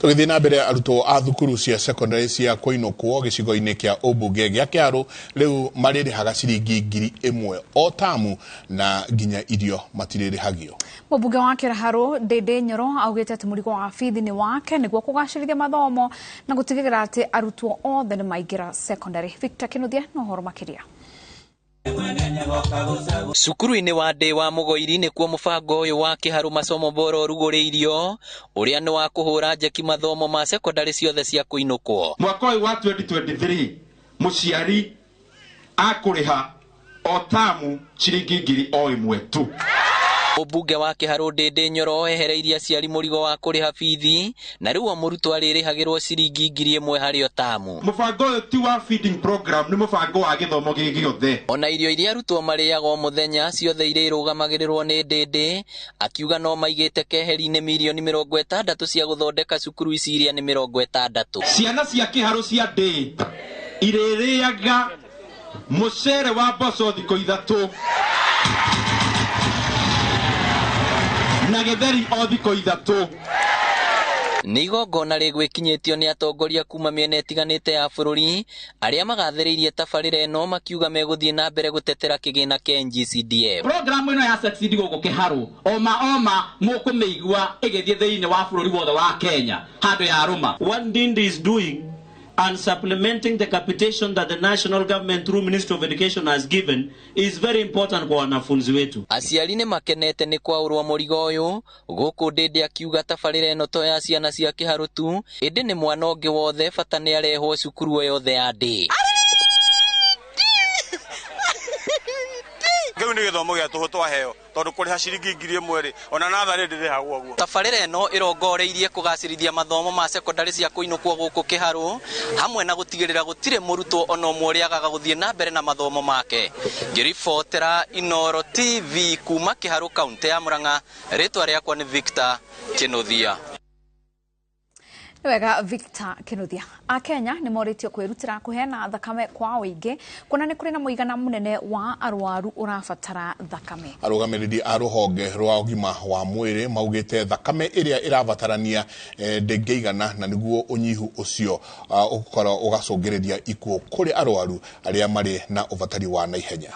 Tũgĩthiĩ na mbere, arutwo a thukuru cia secondary cia kũinũkwo gĩcigo-inĩ kĩa ũmbunge gĩa Kĩharũ rĩu marĩrĩhaga ciringi 1000 o tamu na nginya irio matirĩrĩhagio. Mũmbunge wa Kĩharũ Ndindi Nyoro augĩte atĩ mũrigo wa bithi nĩ wake nĩguo kũgacĩrithia mathomo na gũtigĩrĩra atĩ arutwo othe nĩ maingĩra secondary. Victor Kinuthia na ũhoro makĩria. Cukuru-inĩ wa Ndĩ wa Mũgoiri nĩkuo mũbango ũyũ wa Kĩharũ Masomo Bora ũrugũrĩirio, ũrĩa nĩ wa kũhũra njeki mathomo ma sekondarĩ ciothe cia kũinũkwo. Mwaka ũyũ wa 2023 mũciari akũrĩha o tamu ciringi 1000 tu. Mũmbunge wa Kĩharũ Ndindi Nyoro ehereirie aciari mũrigo wa kũrĩha bithi na rĩu o mũrutwo arĩrĩhagĩrwo ciringi 1000 harĩ o tamu. Mũbango ũyũ ti wa feeding program, nĩ mũbango wa gĩthomo gĩ gĩothe. Ona irio iria arutwo marĩaga o mũthenya ciothe irĩrũgamagĩrĩrwo nĩ Ndindi, akiuga no maigĩte keheri-inĩ mirioni 60 cia gũthondeka cukuru ici iria nĩ 60. Ciana cia Kĩharũ cia Ndĩ irĩrĩaga mũcere wa mboco thikũ 3 na gĩtheri o thikũ 3. Nĩ igongona rĩgwĩkinyĩtio nĩ atongoria kuma mĩena ĩtiganĩte ya bũrũri arĩa magathĩrĩirie tabarĩra ĩno makiuga megũthiĩ na mbere gũtetera kĩgĩna kĩa NGCDF. Programu ĩno ya Succeed gũkũ Kĩharũ oma oma mũkũmĩigua ĩgĩthiĩ thĩinĩ wa bũrũri wothe wa Kenya handũ ya rũma. What Ndindi is doing and supplementing the capitation that the national government through Ministry of Education has given is very important kwa wanafunzi wetu. Aciari nĩ makenete nĩ kwaũrwo mũrigo ũyũ gũkũ Ndindi akiuga tabarĩra ĩno to ya ciana cia Kĩharũ tu, ĩndĩ nĩ mwana ũngĩ wothe bata nĩ arehwo cukuru o yothe ya Ndĩ. Kĩu nĩ gĩthomo gĩa tũhũ twaheo tondũ kũrĩha ciringi 1000 rĩ, ona natharĩ ndĩrĩhagwo ũguo. Tabarĩra ĩno ĩrongoreirie kũgacĩrithia mathomo ma sekondarĩ cia kũinũkwo gũkũ Kĩharũ hamwe na gũtigĩrĩra gũtirĩ mũrutwo ona ũmwe ũrĩa agaga gũthiĩ na mbere na mathomo make. Ngĩribotera Inooro TV kuma Kĩharũ kaunti ya Murang'a, rĩtwa rĩakwa nĩ Victor Kinuthia. Wega Victor Kinuthia. Akenya nĩ morĩtio kwĩrutĩra kũheana thakame kwa ũingĩ kuona nĩ kũrĩ na mũigana mũnene wa arwaru ũrabatara thakame. Arũgamĩrĩri a rũhonge rwa ũgima wa mwĩrĩ maugĩte thakame ĩrĩa ĩrabatarania ndĩngĩigana na nĩguo ũnyihu ũcio ũkorwo ũgacũngĩrĩria ikuũ kũrĩ arwaru arĩa marĩ na ũbatari wa naihenya.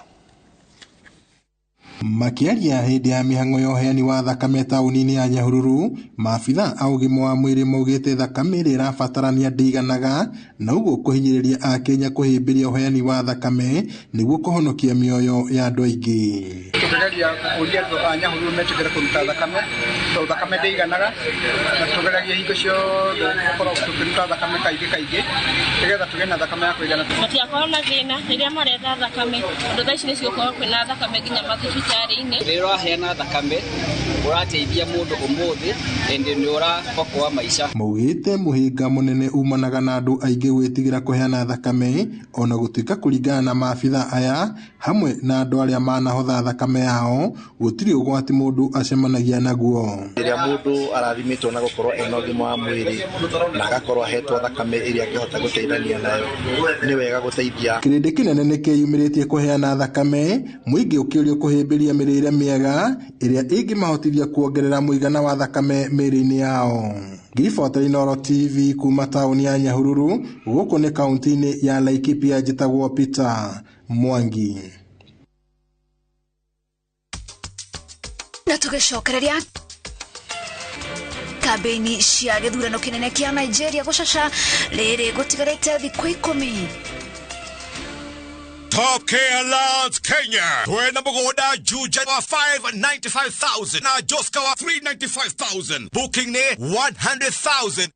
Makĩaria hĩndĩ ya mĩhang'o ya ũheani wa thakame taũni-inĩ ya Nyahururu, maabitha a ũgima wa mwĩrĩ maugĩte thakame ĩrĩa ĩrabatarania ndĩiganaga na ũguo kũhinyĩrĩria akenya kũhĩmbĩria ũheani wa thakame nĩguo kũhonokia mĩoyo ya andũ aingĩ. Tũgeria kũria andũ a Nyahururu metĩkĩre kũruta thakame tondũ thakame ndĩiganaga, na tũgeragia hingo ciothe gũkorwo tũkĩruta thakame kaingĩ kaingĩ nĩgetha tũgĩe na thakame ya kũigana. Matigakorwo na thĩna rĩrĩa maretha thakame, tondũ thaa ici nĩcigũkorwo kwĩna thakame nginya mathibitarĩ-inĩ. Rĩrĩa ũraheana thakame ũrateithia mũndũ ũmũthĩ ĩndĩ nĩ ũraokoa maica. Maugĩte mũhĩnga mũnene umanaga na andũ aingĩ gwĩtigĩra kũheana thakame ona gũtuĩka kũringana na maabitha aya hamwe na andũ arĩa manahotha thakame yao gũtirĩ ũgwati mũndũ acemanagia naguo. Rĩrĩa mũndũ arathimĩtwo na gũkorwo ena ũgima wa mwĩrĩ na agakorwo ahetwo thakame ĩrĩa angĩhota gũteithania nayo, nĩ wega gũteithia. Kĩrĩndĩ kĩnene nĩ kĩyumĩrĩtie kũheana thakame, mũingĩ ũkĩũrio kũhĩmbĩria mĩrĩre mĩega ĩrĩa ĩngĩmahotithia kuongerera mũigana wa thakame mĩĩrĩ-inĩ yao. Ngĩribotera Inooro TV kuma taũni ya Nyahururu, gũkũ nĩ kaunti-inĩ ya Laikipia, njĩtagwo Peter Mwangi. Na tũgĩcokereria kambĩini cia gĩthurano kĩnene kĩa Nigeria gũcaca rĩrĩ gũtigarĩte thikũ 10. Top Care Lands Kenya. Twena mũgũnda Juja wa 595,000 na Joska wa 395,000. Booking nĩ 100,000.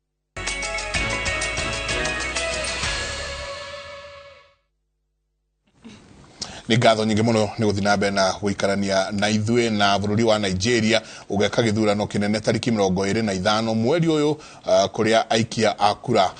Nĩ ngatho nyingĩ mũno nĩ gũthiĩ na mbere na gũikarania na ithuĩ na bũrũri wa Nigeria ũgeka gĩthurano kĩnene tarĩki 25 mweri ũyũ, kũrĩa aikia a kura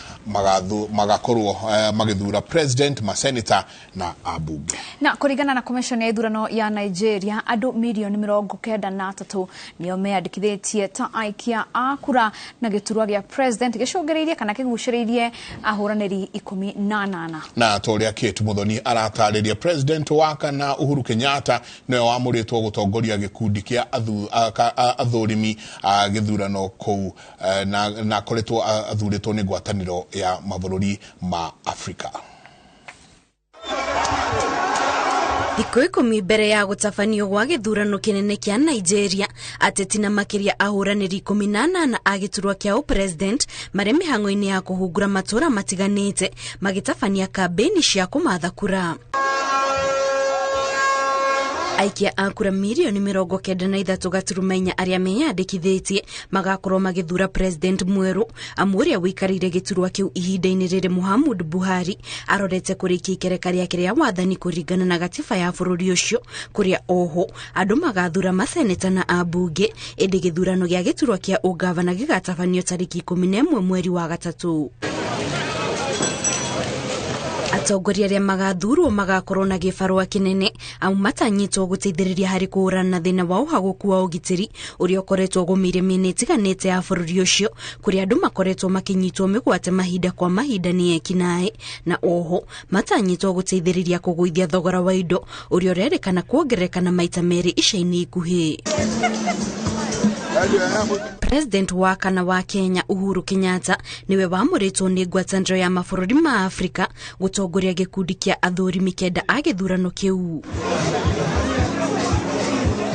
magakorwo magĩthura president, maseneta na ambunge. Na kũringana na commission ya ithurano ya Nigeria, andũ mirioni 93 nĩo meyandĩkithĩtie ta aikia a kura na gĩturwa gĩa president gĩcũngĩrĩirie kana kĩgucĩrĩirie ahũranĩri 18. Na ta ũrĩa Kate Muthoni aratarĩria, president President wa kana Uhuru Kenyatta nĩwe wamũrĩtwo gũtongoria gĩkundi kĩa athũrimi a gĩthurano kũu, na akoretwo athurĩtwo nĩ ngwatanĩro ya mabũrũri ma Afrika. Thikũ 10 mbere ya gũtabanio gwa gĩthurano kĩnene kĩa Nigeria, ateti na makĩria ahũranĩri 18 a gĩturwa kĩa ũpresident marĩ mĩhang'o-inĩ ya kũhungura matũra matiganĩte magĩtabania kambĩini cia kũmatha kura. Aikia a kura mirioni 93.4 arĩa meyandĩkithĩtie magakorwo magĩthura president mwerũ, amu ũrĩa wĩikarĩire gĩturwa kĩu ihinda-inĩ rĩrĩ Muhammadu Buhari arorete kũrĩkia ikereka rĩake rĩa wathani kũringana na gatiba ya bũrũri ũcio, kũrĩa oho andũ magathura maseneta na ambunge, ĩndĩ gĩthurano gĩa gĩturwa kĩa ũgavana gĩgatabanio tarĩki 11 mweri wa gatatũ. Atongoria arĩa magathurwo magakorwo na gĩbarũa kĩnene amu matanyĩtwo gũteithĩrĩria harĩ kũhũrana na thĩna wa ũhagũku wa ũgitĩri ũrĩa ũkoretwo ũgũmĩire mĩena ĩtiganĩte ya bũrũri ũcio, kũrĩa andũ makoretwo makĩnyitwo mĩgwate mahinda kwa mahinda nĩ ekinaĩ, na oho matanyĩtwo gũteithĩrĩria kũgũithia thogora wa indo ũrĩa ũrerĩkana kuongerereka na maita merĩ ica-inĩ ikuhĩ. President wa kana wa Kenya Uhuru Kenyatta niwe wamũrĩtwo nĩ ngwatanĩro ya mabũrũri ma Afrika gũtongoria gĩkundi kĩa athũrimi 9 a gĩthurano kĩu.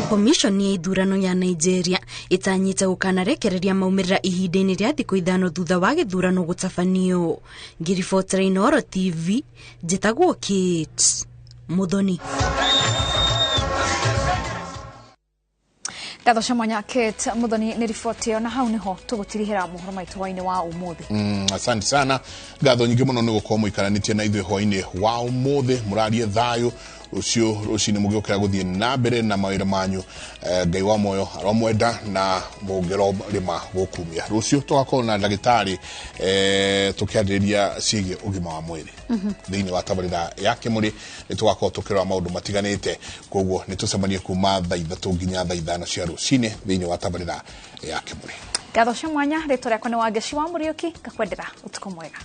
Commission ya ithurano ya Nigeria ĩtanyĩte gũkanarekereria maumĩrĩra ihinda-inĩ rĩa thikũ 5 thutha wa gĩthurano gũtabanio. Ngĩribotera Inooro TV, njĩtagwo Kate Muthoni. Ngatho cia mwanya Kate Muthoni nĩ riboti ĩyo, na hau nĩho tũgũtirihĩra mohoro maitũ hwainĩ wa ũmũthĩ. Asante sana, ngatho nyingĩ mũno nĩ gũkorwo mũikaranĩtie na ithuĩ hwainĩ wa ũmũthĩ. Mũrarie thayũ rũciũ rũcinĩ mũgĩũkĩra gũthiĩ na mbere na mawĩra manyu. Ngai wa muoyo aromwenda na mũngĩrorĩma gũkumia. Rũciũ tũgakorwo na ndagĩtarĩ tũkĩarĩrĩria ciĩgiĩ ũgima wa mwĩrĩ thĩinĩ wa tabarĩra ya Kĩmũrĩ. Nĩ tũgakorwo tũkĩrora maũndũ matiganĩte, koguo nĩ tũcemanie kuma thaa 3 nginya thaa 5 cia rũcinĩ thĩinĩ wa tabarĩra ya Kĩmũrĩ. Ngatho cia mwanya, rĩtwa rĩakwa nĩ Wangeci wa Mũriũki, ngakwendera ũtukũ mwega.